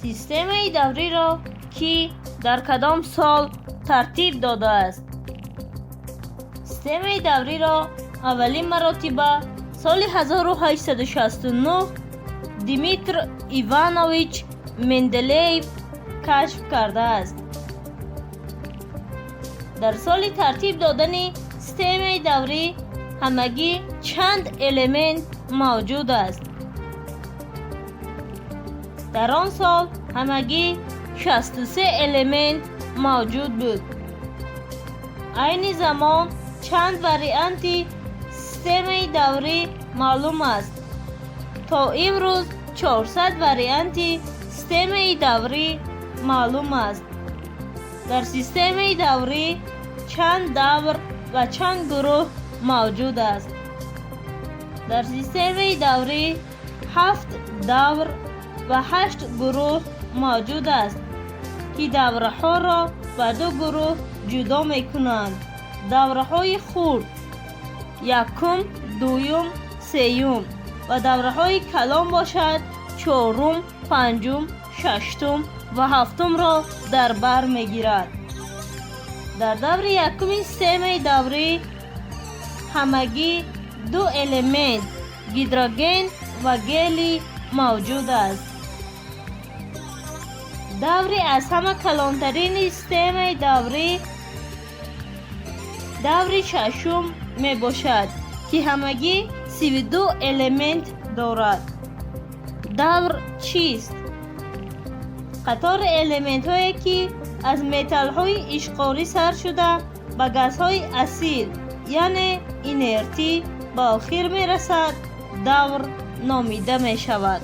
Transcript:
Системаи давриро кӣ дар кадом сол тартиб додааст? Системаи давриро аввалин маротиба соли 1869 Дмитр Иванович Менделеев кашф кардааст. Дар соли тартиб додани системаи даврӣ ҳамагӣ чанд элемент мавҷуд аст? Дар он сол ҳамагӣ 63 элемент мавҷуд буд. Айни замон чанд варианти системаи даврӣ маълум аст? То имрӯз 400 варианти системаи даврӣ маълум аст. Дар системаи даврӣ чанд давр ва чанд гурӯҳ мавҷуд аст? Дар системаи даврӣ ҳафт давр ва ҳашт гурӯҳ мавҷуд аст, ки давраҳоро ба ду гурӯҳ ҷудо мекунанд: давраҳои хурд якум, дуюм, сеюм ва давраҳои калон бошад, чорум, панҷум, шаштум ва ҳафтумро дар бар мегирад. Дар даври якуми системаи даврӣ ҳамагӣ ду элемент, гидроген ва гелий, мавҷуд аст. Даври аз ҳама калонтарини системаи даврӣ даври шашум мебошад, ки ҳамагӣ 32 элемент дорад. Давр чист? Қатори элементҳое, ки аз металлҳои ишқорӣ сар шуда, ба газҳои асил, яъне инертӣ, ба охир мерасад, давр номида мешавад.